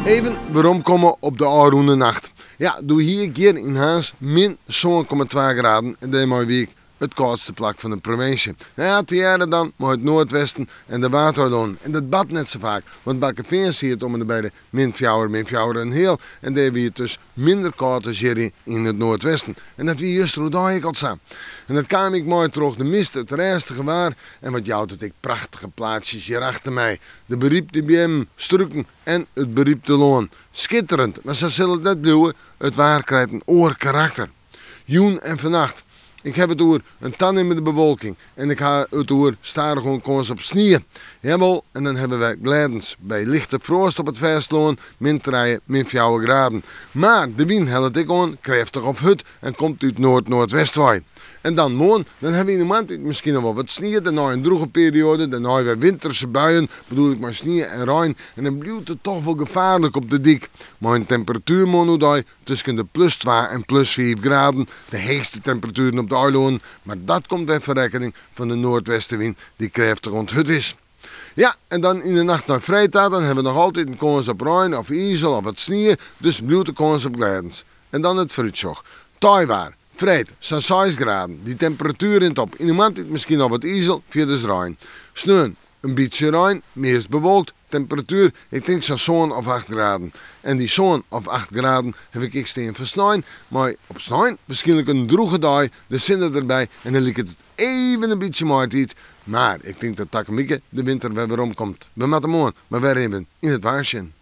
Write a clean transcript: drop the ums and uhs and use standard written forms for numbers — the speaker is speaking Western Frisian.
Even weromkomme op de ôfrûne nacht. Ja, doe hie ik hjir yn Harns min 7,2 graden en dêrmei wie ik it kâldste plak fan de provinsje. No ja, tegearre dan mei it noardwesten en de Waadeilannen. En dat bart net sa faak, want Bakkefean siet om en by de min fjouwer, min fjouwer en heal en dêr wie it dus minder kâld as hjir yn it noardwesten. En dat wie juster oerdei ek al sa. En dat kaam ek mei troch de mist, it rêstige waar en wat jout it ek prachtige plaatsjes hjir achter my. De berypte beammen, struken en it berypte lân. Skitterend, mar sa sil it net bliuwe, it waar krijt in oar karakter. Jûn en fannacht. Ik haw it oer in tanimmende bewolking en ik ha it oer stadichoan kâns op snie. Jawol, en dan hawwe wy glêdens by lichte froast op it fêstelân, min trije, min fjouwer graden. Mar de wyn hellet ek oan, krêftich of hurd en komt út noard-noardwest wei. En dan moarn, dan hawwe we yn de moarntiid miskien noch wol wat snie, dêrnei in drûge perioade, dêrnei wer winterse buien, bedoel ik mei snie en rein, en dan bliuwt it toch wol gefaarlik op de dyk. Mei in temperatuer moarn oerdei tusken de plus twa en plus fiif graden, de heechste temperatueren op de eilannen, mar dat komt wer foar rekkening fan de noardwestewyn dy't krêftich oant hurd is. Ja, en dan yn de nacht nei freed ta, dan hawwe we noch altyd in kâns op rein of izel of wat snie, dus bliuwt de kâns op glêdens. En dan it foarútsjoch. Teiwaar, freed, sa'n seis graden. Dy temperatuer rint op. Yn de moarntiid miskien noch wat izel, fierders rein. Sneon, in bytsje rein, meast bewolkt, temperatuer, ik tink sa'n sân of acht graden. En dy sân of acht graden haw ik ek stean foar snein, mei op snein wierskynlik in drûge dei, de sinne derby en dan liket it even in bytsje maitiid. Mar ik tink dat takom wike de winter wer werom komt. We moatte moarn mar wer even yn it waar sjen.